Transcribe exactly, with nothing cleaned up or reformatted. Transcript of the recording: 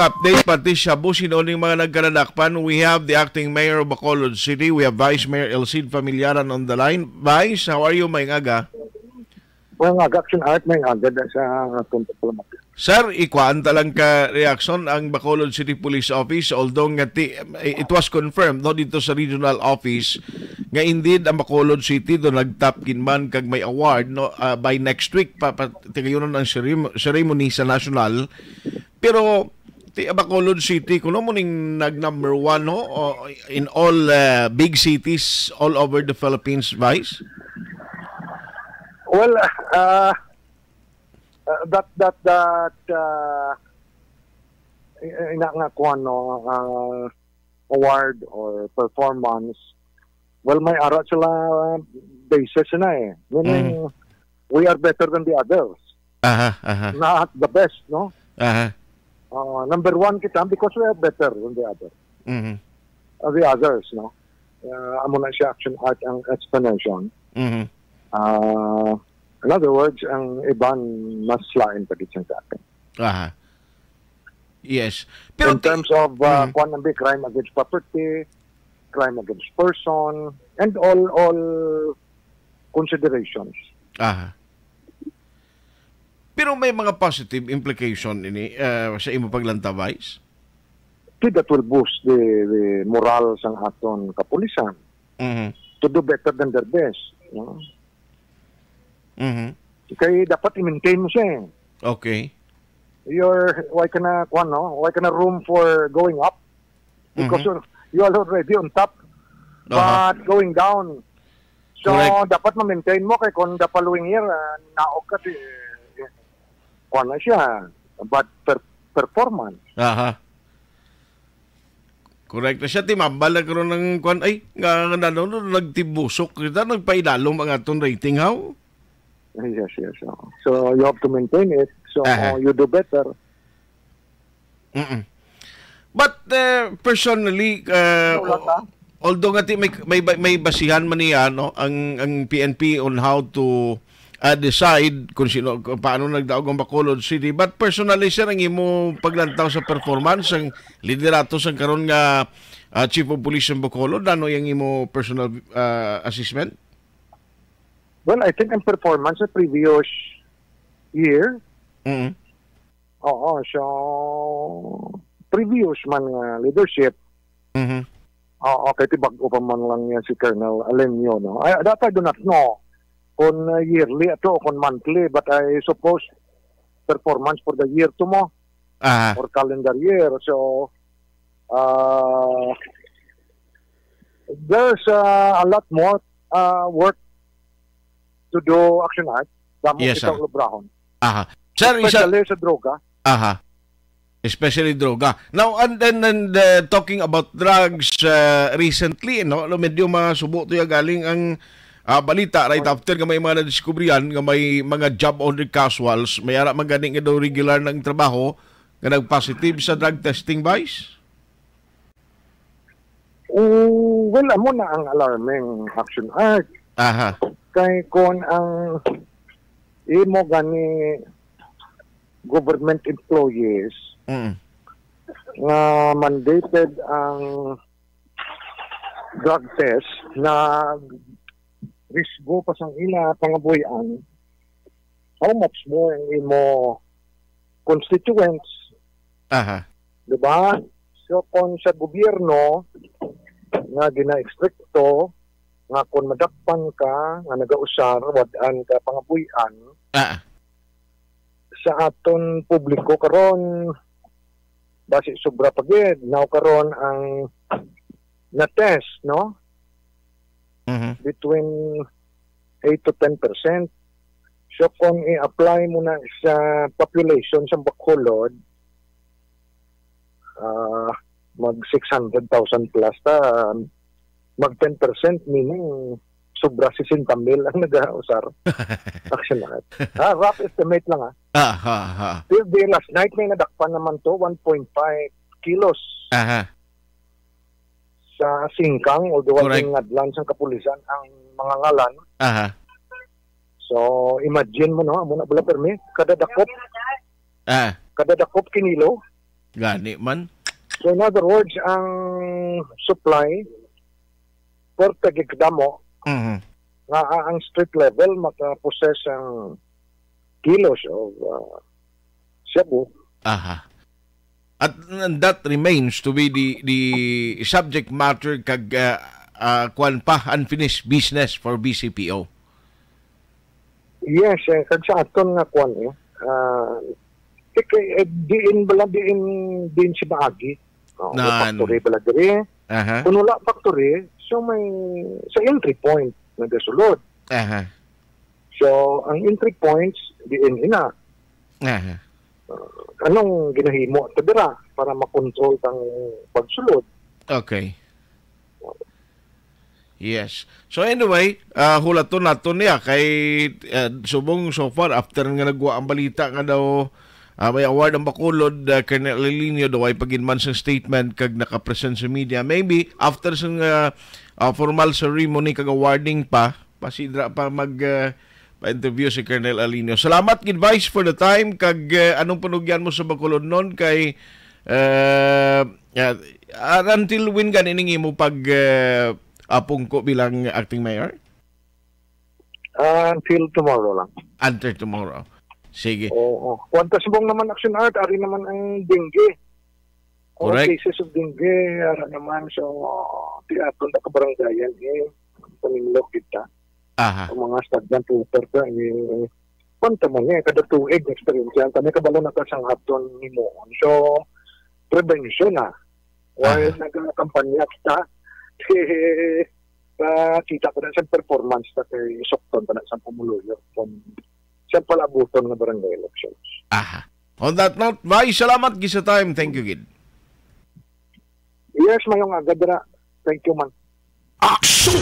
Update pati shabu, sino ning mga nagkaladakpan? We have the acting mayor of Bacolod City. We have Vice Mayor El Cid Familiaran on the line. Vice, how are you? May aga. Well, nga, Action Art, may agad sa atong diplomat. Sir, ikuan ta lang ka reaction ang Bacolod City Police Office, although nga ti, it was confirmed, no, dito sa regional office nga indeed ang Bacolod City do nagtapkin man kag may award, no, ah, by next week pa, pa tigayonon ang cerem-, ceremony sa national. Pero ti Bacolod City kuno mo ning nag number one, no, o, in all, uh, big cities all over the Philippines, Vice? Well, uh, uh, that that that uh, i- ina nga kuan, no, uh, award or performance. Well, may ara sila basis na eh. Meaning, Mm. we are better than the others. Aha, aha. Not the best, no? Aha. Uh, number one kita because we are better than the other. Mhm. Uh, the others, no? Uh, amo na siya, Action Art, ang explanation. Mhm. Uh, in other words, ang iban mas lain pa gid sa atin. Aha. Yes. Pero In ti- terms of uh, Mm. kwan ang bi, crime against property, crime against person, and all all considerations. Aha. Pero may mga positive implication ini, uh, sa imo paglantaw, Vice? Ti that will boost the, the moral sang aton kapulisan Mhm. to do better than their best. No? Mhm. Kay dapat i-maintain mo siya eh. Okay. You're, why ka na, kwan, no? Why ka na room for going up? Because Mhm. you're, you're already on top. Aha. But going down. So, Correct. dapat ma-maintain mo kay kung the following year, ah, naog ka, di, kwan na siya. Bad per- performance. Aha. Correct na siya. Timambal na karon ng kwan. Ay, nga, nga, ano, no, nagtibusok kita, nagpaidalom ang aton rating, how? Yes, yes. So, so you have to maintain it. So, Aha. you do better. Mm-mm. But, uh, personally, uh, Wala ka? although nga ti-, may, may, may basihan man niya, no, ang, ang P N P on how to, uh, decide kung sino, kung paano nagdaog ang Bacolod City. But personally, sir, ang imo paglantaw sa performance, ang liderato sang karon nga, uh, Chief of Police ng Bacolod, ano yung imo personal, uh, assessment? Well, I think ang performance sa previous year, Mm-mm. Oo, so, previous man nga leadership, Mhm. oo, kay ti bag-o pa man lang niya si Colonel Alenio, no? I, that I do not know kung, uh, yearly ato o kung monthly, but I suppose performance for the year to mo Aha. or calendar year. So, uh, there's, uh, a lot more, uh, work to do, Action Art. Damo Yes, kita sir. ulobrahon. Aha. Sir, isa Especially sa droga. Aha. Especially droga. Now, and then, and, uh, talking about drugs, uh, recently, no, lo, medyo masubo to ya galing ang, ah, balita right after nga may mga nadiskubrihan nga may mga job order casuals, may ara man gani nga daw regular na ang trabaho nga nag-positive sa drug testing, Vice? Oh, well, amo na ang alarming, Action Art. Aha. Kay kon ang imo gani government employees Mm. nga mandated ang drug test na risgo pa sang ila pangabuhian, how much more ang imo constituents, Aha. di ba? So, kung sa gobyerno nga gina-estrikto nga kung madakpan ka nga nagausar, wad-an ka pangabuhian, Ah. sa aton publiko karon, basi sobra pa gid. Now karon ang na-test, no? Mhm. Between eight to ten percent. So, kung i-apply mo na sa population sa Bacolod, ah, mag six hundred thousand plus ta, mag ten percent, meaning sobra sesenta mil ang nagausar. Action na. Ah, rough estimate lang, ah. Ah, ha, ha. Till the last night, may nadakpan naman to, one point five kilos Aha. sa singkang, although Correct. Ang ngadlan sang kapulisan ang mga ngalan. Aha. So, imagine mo, no? Amo na bala, permi, kada dakop, Ah. kada dakop kinilo, Gani man. So, in other words, ang supply, pwerte gid kadamo Mhm. nga a-, ang street level maka-possess ang kilos of, ah, shabu. Aha. At, and that remains to be the, the subject matter kag, ah, ah, kwan pa, unfinished business for B C P O. Yes, eh, kag sa aton nga kwan, eh, ah, ik-, eh, diin bala, diin, diin si maagi. Oh, may Nan. factory bala diri. Aha. Kung wala factory, so may sa entry point nagasulod. Aha. So, ang entry points, diin ina. Aha. Uh, anong ginahimo ta dira para makontrol tang pagsulod? Okay. Yes. So anyway, ah, hulaton naton niya kay, ah, subong so far after nga nagwa ang balita nga daw, ah, may award ang Bacolod, ah, Colonel Aliño daw ay pagin man sang statement kag nakapresent sa media. Maybe after sang, ah, ah, formal ceremony kag awarding pa, pasidra pa mag, ah, pa-interview si Colonel Aliño. Salamat gid, Vice, for the time kag, ah, anong panugyan mo sa Bacolod nun kay, ah, ah, until when gani ning imo pag, ah, apong ko bilang acting mayor? Ah, until tomorrow lang. Until tomorrow. Sige. Oo. Kuwan ta subong naman, Action Art, ari naman ang dengue. Oo, Correct. cases of dengue, ara naman. So, ti aton na kabarangayan, eh, panimlok kita. Aha. Ang mga stagnant water ka, eh, kuwan ta man, eh, kada tuig, experience yan. Kami kabalo na ka sang aton himuon. So, prevention na. While Aha. nagkakampanya kita, eh, kita ko na sa performance na kay sukton pa na sa pumuluyo kung sa palabuton nga barangay elections. Aha. On that note, Vice, salamat gid sa time. Thank you gid. Yes, mayong aga dira. Thank you, man. Aksyon!